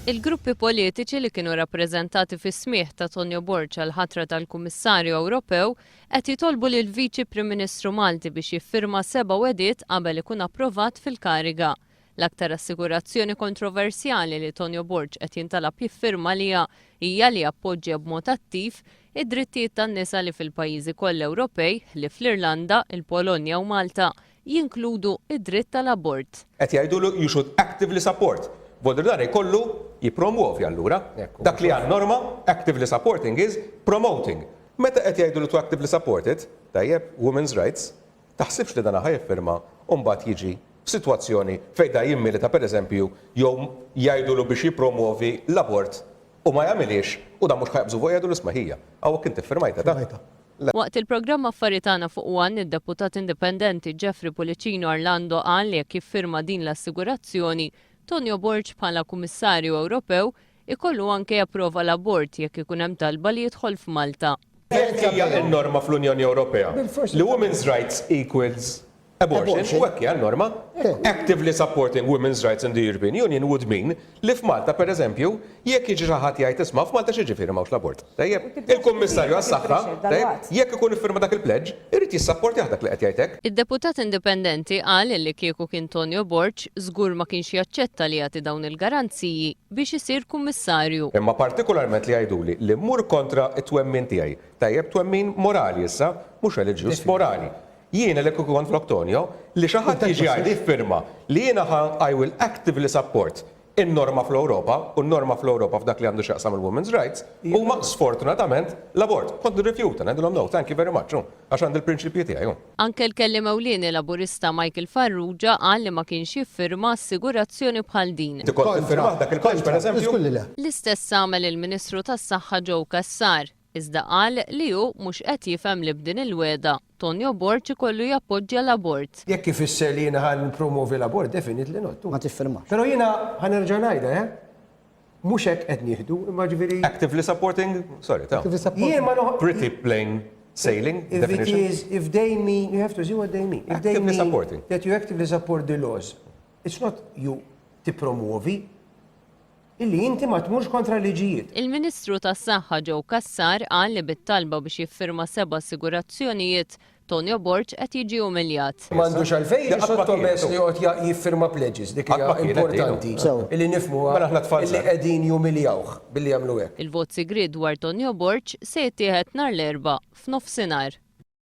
Il-gruppi politiċi li kienu rappreżentati fis-smigħ ta' Tonio Borg għall-ħatra tal-Kummissarju Ewropew qed jitolbu lill-Viċi Prim Ministru Malti biex jiffirma seba' wegħdiet qabel ikun approvat fil-kariga. L-aktar assigurazzjoni kontroversjali li Tonio Borg qed jintalab jiffirma għaliha hija li jappoġġja b'mod attiv id-drittijiet tan-nisa li fil-pajjiżi kollha Ewropej, ħlief l-Irlanda, il-Polonja u Malta, jinkludu d-dritt tal-abort. Qed jgħidulu you should actively support. Voldri dan jkollu jippromwovi allura. Dak li għan-norma, actively supporting is promoting. Meta qed jgħidulu to actively support it, tajjeb, women's rights, Taħsibx li dan ħa jiffirma u mbagħad jiġi f'sitwazzjoni fejn da jimmilita pereżempju jew jgħidulu biex jippromwovi l-abort u ma jagħmilhiex u dan mhux ħa jaqbżu fuq jgħidulu isma' ħija, hawnhekk inti ffirmajtha ta'. Le. Waqt il-programm Affari Tagħna fuq one, id-Deputat Indipendenti Jeffrey Pullicino Orlando qal li jekk jiffirma din l-assigurazzjoni, Tonio Borg bħala Kummissarju Ewropew Ikollu anke japprova l-abort jekk ikun hemm talba li jidħol f'Malta. Jekk hija n-norma fl-Unjoni Ewropea li women's rights equals abortion, u hekk hija n-norma, actively supporting women's rights in the European Union would mean li f'Malta, per eżempju, jekk jiġi xi ħadd jgħid isma' f'Malta x'jiġifieri m'hawnx l-abort? Tajjeb? Il-Kummissarju għas-Saħħa, tajjeb, jekk ikun iffirma dak il-pledge, irid jissapportjah dak li qed jgħid hekk. Id-deputat indipendenti qal li kieku kien Tonio Borg, żgur ma kienx jaċċetta li jagħti dawn il-garanziji biex isir kummissarju. Imma partikolarment li jgħiduli li mmur kontra t-twemmin tiegħi. Tajjeb, twemmin morali issa, mhux reliġjuż, morali. Jiena li kieku kont flok Tonio, li xi ħadd jiġi jgħidli jiffirma li jiena ħa I will actively support in-norma fl-Ewropa, u n-norma fl-Ewropa f'dak li għandu x'jaqsam il-women's rights, huma sfortunatament l-abort. Kont nirrifjuta, ngħidilhom no, thank you very much, hu, għax għandi l-prinċipji tiegħi, hu. Anke l-Kelliem Ewlieni Laburista Michael Farrugia qal li ma kienx jiffirma assigurazzjoni bħal din. Inti kont tiffirmah dak il-pledge pereżempju? L-istess għamel il-Ministru tas-Saħħa Joe Cassar, iżda qal li hu mhux qed jifhem li b'din il-wegħda, Tonio Borg ikollu jappoġġja l-abort. Jekk ifisser li jiena ħa nippromwovi l-abort, definitely not. Ma tiffirmax. Però jiena ħa nerġa' ngħidha, eh. Mhux hekk qed nieħdu, imma ġifieri. Actively supporting, sorry, ta. Actively supporting. Jien ma noħ. Pretty plain sailing If it definition. is, if they mean, you have to see what they mean. If they Actively mean supporting. that you actively support the laws, it's not you tippromuovi, illi inti ma tmurx kontra liġijiet. Il-Ministru tas-Saħħa Joe Cassar qal li bit-talba biex jiffirma seba' assigurazzjonijiet, Tonio Borg qed jiġi umiljat. M'għandux għalfejn jiġi sottomess li joqgħod jiffirma pledges, dik hija importanti illi nifhmuha illi qegħdin jumiljawh billi jagħmlu hekk. Il-vot sigriet dwar Tonio Borg se jittieħed nhar l-Erbgħa f'nofsinhar.